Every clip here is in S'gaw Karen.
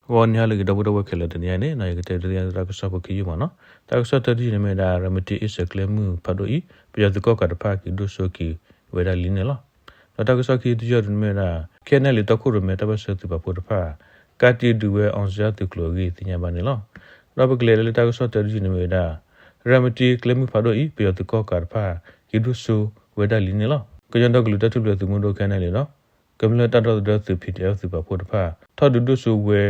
ဂီၤနံၤဟါလၢအဂ့ၤ ဒီပုၢ်ဝဲၢ်ခဲလၢာ်, တနံၤအံၤန့ၣ် ယကတဲဒုးသ့ၣ်ညါတၢ်ကစီၣ်ဖိခံယုၢ်မးနီၤ. တၢ်ကစီၣ်တၢတယုၢ်န့ၣ်မ့ၢ်ဝဲဒၣ် ရၤမတံအ့စဲးကျဲမုၢ်ဖးဒိၣ်အံၤ ပယီၤသုးကီၣ်ကးတဖၣ်က့ၤဒိၣ်စိက့ၤဝဲဒၣ်လံန့ၣ်လီၤ. ဒီးတၢ်ကစီၣ်ခံတယုၢ်န့ၣ်မ့ၢ်ဝဲဒၣ် ခဲနၣ်လံၤတီခိၣ်ရိၣ်မဲတၢ်ပၢၢ်ဆၢသုးပာ်ဖှိၣ်တဖၣ် ကးတံာ်ဒုးဝဲအီစၢသုးကျိၤအဂ့ၢ်သ့ၣ်ညါဘၣ်န့ၣ်လီၤ. ဒီးပကလဲၤလၢတၢ်ကစီၣ်တၢတယုၢ်န့ၣ်မ့ၢ်ဝဲဒၣ် ရၤမတံကျဲမုၢ်ဖးဒိၣ်အံၤ ပယီၤသုးကီၣ်ကးတဖၣ် က့ၤဒိၣ်စိဝဲဒၣ်လံန့ၣ်လီၤ. ကညီဒီကလုာ်တၢ်ထူၣ်ဖျဲးသုးမုၢ်ဒိၣ်ခဲနၣ်လံၤဒီး ကမျၢၢ်တၢ်ဒီသဒၢသုး ပီၣ်ထၢၣ် သုးပာ်ဖှိၣ်တဖၣ် ထီၣ်ဒုးဒိၣ်စိဝဲ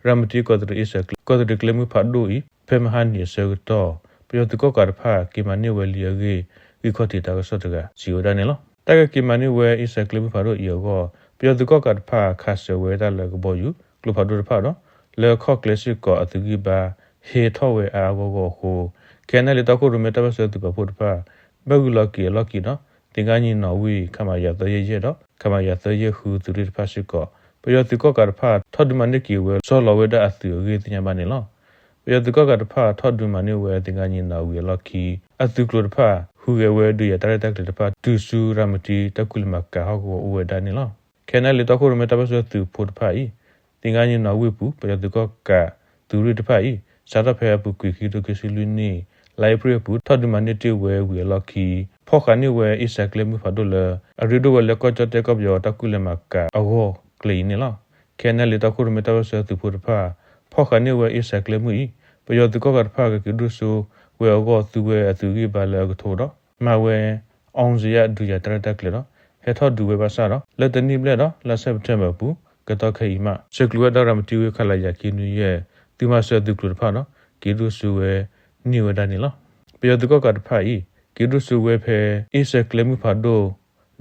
ရၤမတံကီးတရံးအ့စဲးကျဲ ကီးတရံးကျဲမုၢ်ဖးဒိၣ်အံၤ ဖဲမဟါနံၤအဆၢကတီၢ် ပယီၤသုးကီၣ်ကးတဖၣ် က့ၤမၤန့ၢ်ဝဲလံအဂ့ၢ် ဂံၢ်ခီၣ်ထံးတၢ်ကစီၣ်တဂၤ စံးဝဲဒၣ်န့ၣ်လီၤ. တၢ်ကက့ၤမၤန့ၢ်ဝဲအ့စဲးကျဲမုၢ်ဖးဒိၣ်အံၤအဂီၢ် ပယီၤသုးကီၣ်ကးတဖၣ် ခးစၢၤဝဲတၢ်လၢကဘီယူၤကျိဖးဒိၣ်တဖၣ်ဒီး လၢခီၣ်ကျဲစ့ၢ်ကီးအသုးဂံၢ်ဘါ ဟဲထီၣ်ဝဲအါအါဂီၢ်ဂီၢ်အဃိ ခဲနၣ်လံၤတီခိၣ်ရိၣ်မဲတၢ်ပၢၢ်ဆၢသုးပာ်ဖှိၣ်တဖၣ် ဘၣ်ဂုာ်လီၤက့ၤအလီၢ်ခံဒီး သ့ၣ်ကါညီနီၣ်ဝံၣ် ခမရ သၢယဲၢ်ယဲၢ်ဒီး ခမရ သၢယဲၢ်ဃု သုးရ့ၣ်တဖၣ်စ့ၢ်ကီး ပယီၤသုးကီၣ်ကးတဖၣ် ထီၣ်ဒုးမၤန့ၢ်က့ၤဝဲ ဆီလီၤဝဲဒၣ်အသုးအဂ့ၢ်သ့ၣ်ညါဘၣ်န့ၣ်လီၤ. ပယီၤသုးကီၣ်ကးတဖၣ် ထီၣ်ဒုးမၤန့ၢ်ဝဲသ့ၣ်ကါညီနီၣ်ဝံၣ်အလီၢ်ခံ အသုးကျိၤတဖၣ် ဟူးဂဲၤဝဲဒုးယၤတၢ်ရဲၣ်တၢ်ကျဲၤတဖၣ် တုၤဆူရၤမတံ တၢ်ကူၣ်လဲၤမၤကၤဟီၣ်ကဝီၤအိၣ်ဝဲဒၣ်န့ၣ်လီၤ. ခဲနၣ်လံၤတီခိၣ်ရိၣ်မဲတၢ်ပၢၢ်ဆၢသုးဖိတဖၣ်အံၤ သ့ၣ်ကါညီနီၣ်ဝံၣ်အပူၤ ပယီၤသုးကီၣ်ကးသုးရ့ၣ်တဖၣ်အံၤ စးထီၣ်ဖဲအပူၤကွံာ် ခံကထိခံဆံလွံၢ်နံၣ် လါအ့ဖြ့ၣ်အပူၤ ထီၣ်ဒုးမၤန့ၢ်တ့ၢ်ဝဲဝံၤအလီၢ်ခံ ဖီၣ်ဃာ်န့ၢ်ဝဲအ့စဲးကျဲမုၢ်ဖးဒိၣ်လၢ အရ့ဒိၣ်ဝဲလၢကီၢ်ကၠီၣ်တဲၣ်ကီၢ်ပယီၤတၢ်ကူၣ်လဲၤမၤကၤအဂီၢ်ကျဲအံၤန့ၣ်လီၤ. ခဲနၣ်လံၤတီခိၣ်ရိၣ်မဲ တၢ်ပၢၢ်ဆၢသုးဖိတဖၣ် ဖီၣ်ဃာ်န့ၢ်ဝဲအ့စဲးကျဲမုၢ်အံၤ ပယီၤသုးကီၣ်ကးတဖၣ် ကက့ၤဒိၣ်စိဝဲအဂီၢ် သူဝဲအသုးဂံၢ်ဘါလၢအကထိဒီး မၤဝဲ အီစၢဒုးယၤတၢ်ရဲၣ်တၢ်ကျဲၤဒီး ဟဲထီၣ်ဒုးဝဲဘၣ်ဆၣ်ဒီး လၢတနံၣ်ဘျဲၣ်ဒီး လါစဲးပထ့ဘၢၣ်အပူၤ ကတီၢ်ခဲအံၤမး ဆဲးကျိးဝဲဒၣ်ရၤမတံဝ့ၢ် ခလရ ခံနွံယဲၢ် သုးမၤစၢၤသုးကျိၤတဖၣ်ဒီး က့ၤဒိၣ်စိဝဲန့ၢ်ဝဲဒၣ်န့ၣ်လီၤ. ပယီၤသုးကီၣ်ကးတဖၣ်အံၤ က့ၤဒိၣ်စိဝဲဖဲ အ့စဲးကျဲမုၢ်ဖးဒိၣ်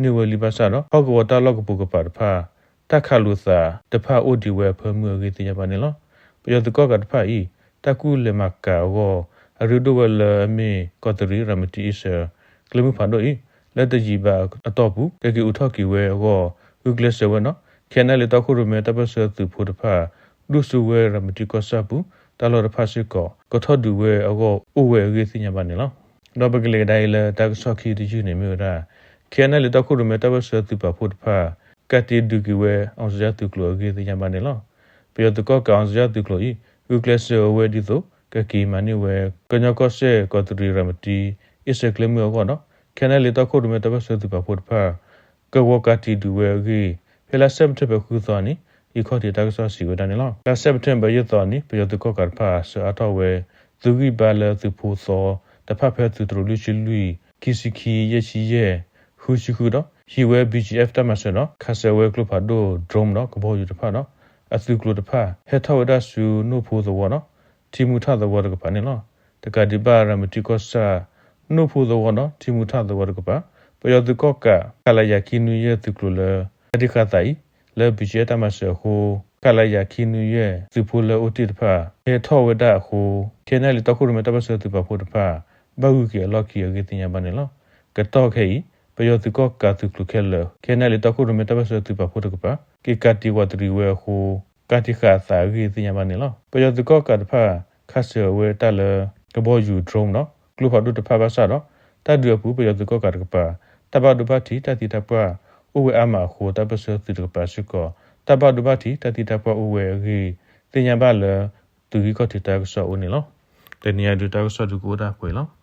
န့ၢ်ဝဲလံဘၣ်ဆၣ်ဒီး ဟီၣ်ကဝီၤတၢ်လီၢ်ကပိာ်ကပၤတဖၣ် တၢ်ခးလိာ်သးတဖၣ်အိၣ်ဒံးဝဲအဖၢမုၢ်အဂ့ၢ်သ့ၣ်ညါဘၣ်န့ၣ်လီၤ. ပယီၤသုးကီၣ်ကးတဖၣ်အံၤ တၢ်ကူၣ်လဲၤမၤကၤအဂီၢ် အရ့ဒိၣ်ဝဲလၢအမ့ၢ်ကီးတရံး ရၤမတံအ့စဲးကျဲမုၢ်ဖးဒိၣ်အံၤ လၢတယံာ်ဘၣ်အတီၢ်ပူၤ ကက့ၤအိးထီၣ်က့ၤဝဲအဂီၢ် ဂုာ်ကျဲးစၢးဝဲဒီး ခဲနၣ်လံၤတီခိၣ်ရိၣ်မဲတၢ်ပၢၢ်ဆၢသုးဖိတဖၣ် ဒိၣ်စိဝဲရၤမတံကီၢ်ဆၣ်ပူၤ တၢ်လီၢ်တဖၣ်စ့ၢ်ကီး ကထီၣ်ဒုးဝဲအဂီၢ် အိၣ်ဝဲအဂ့ၢ်သ့ၣ်ညါဘၣ်န့ၣ်လီၤ. ဒီးပကလဲၤကဒါအံၤလၢတၢ်ကစီၣ်ခံတယုၢ်န့ၣ်မ့ၢ်ဝဲဒၣ် ခဲနၣ်လံၤတီခိၣ်ရိၣ်မဲတၢ်ပၢၢ်ဆၢသုးပာ်ဖှိၣ်တဖၣ် ကးတံာ်ဒုးက့ၤဝဲအီစၢသုးကျိၤအဂ့ၢ်သ့ၣ်ညါဘၣ်န့ၣ်လီၤ. ပယီၤသုးကီၣ်ကးအီစၢသုးကျိၤအံၤ ဂုာ်ကျဲးစၢးဝဲဒ်သိး ကက့ၤမၤန့ၢ်ဝဲ ကညီကီၢ်စဲၣ် ကီးတရံး ရၤမတံ အ့စဲးကျဲမုၢ်အဂီၢ်ဒီး ခဲနၣ်လံၤတီခိၣ်ရိၣ်မဲတၢ်ပၢၢ်ဆၢသုးပာ်ဖှိၣ်တဖၣ် ကဝီၤကးတံာ်ဒုးဝဲအဂ့ၢ် ဖဲလါစဲးပထ့ဘၢၣ်ဃုသီန့ၣ် ဂံၢ်ခီၣ်ထံးတၢ်ကစီၣ်စံးဝဲဒၣ်န့ၣ်လီၤ. လါစဲးပထ့ဘၢၣ်ယဲၢ်သီန့ၣ် ပယီၤသုးကီၣ်ကးတဖၣ် ဆှၢအါထီၣ်ဝဲ သုးဂံၢ်ဘါလၢသုးဖိသီတဖၣ်ဖဲသုးတရိးလွံၢ်ဆံလွံၢ် ခံဆံခံ ယဲၢ်ဆံယဲၢ် ဃုဆံဃုဒီး ဟံးဝဲ ဘံၣ်ကၠံအ့ၣ် တၢ်မၤစၢၤဒီး ခးစၢၤဝဲကျိဖးဒိၣ် drone ဒီးကဘီယူၤတဖၣ်ဒီး အသုးကျိၤတဖၣ် ဟဲထီၣ်ဝဲဒၣ်ဆူနိၣ်ဖိသဝီဒီး ထံမူထၣ်သဝီတကပၤန့ၣ်လီၤ. တကးဒံးဘၣ် ရၤမတံကီၢ်ဆၣ် နိၣ်ဖိသဝီဒီး ထံမူထၣ်သဝီတကပၤ ပယီၤသုးကီၣ်ကး ခလရ ခံနွံယဲၢ် သုးကျိၤလၢ ကးတံာ်ဃာ်သးအံၤ လၢ ဘံၣ်ကၠံအ့ၣ် တၢ်မၤစၢၤအဃိ ခလရ ခံနွံယဲၢ် သုးဖိလၢအိၣ်တ့ၢ်တဖၣ် ဟဲထီၣ်ဝဲဒၣ်အဃိ ခဲနၣ်လံၤတီခိၣ်ရိၣ်မဲတၢ်ပၢၢ်ဆၢသုးပာ်ဖှိၣ်တဖၣ် ဘၣ်ဂုာ်က့ၤအလီၢ်ခံအဂ့ၢ်သ့ၣ်ညါဘၣ်န့ၣ်လီၤ. ကတီၢ်ခဲအံၤ ပယီၤသုးကီၣ်ကးသုးကျိၤခဲလၢာ် ခဲနၣ်လံၤတီခိၣ်ရိၣ်မဲတၢ်ပၢၢ်ဆၢသုးပာ်ဖှိၣ်တကပၤ က့ၤကးတံာ်ဝးတရံးဝဲအဃိ ကးတံာ်ဃာ်အသးအဂ့ၢ်သ့ၣ်ညါဘၣ်န့ၣ်လီၤ. ပယီၤသုးကီၣ်ကးတဖၣ် ခးစၢၤဝဲတၢ်လၢ ကဘီယူၤ drone ဒီး ကျိဖးဒိၣ်တဖၣ်ဘၣ်ဆၣ်ဒီး တၢ်ဒုးအပူၤ ပယီၤသုးကီၣ်ကးတကပၤ တၢ်ဘၣ်ဒိဘၣ်ထံး တၢ်သံတၢ်ပှၢ် အိၣ်ဝဲအါမးအဃိ တၢ်ပၢၢ်ဆၢသုးတကပၤစ့ၢ်ကီး တၢ်ဘၣ်ဒိဘၣ်ထံး တၢ်သံတၢ်ပှၢ်အိၣ်ဝဲအဂ့ၢ် သ့ၣ်ညါဘၣ်လၢ သုးဂံၢ်ခီၣ်ထံးတၢ်ကစီၣ်အအိၣ်န့ၣ်လီၤ. တနံၤအံၤဒုးတၢ်ကစီၣ်ဒုးကအိၣ်ဒၣ်ပှဲၤလီၤ.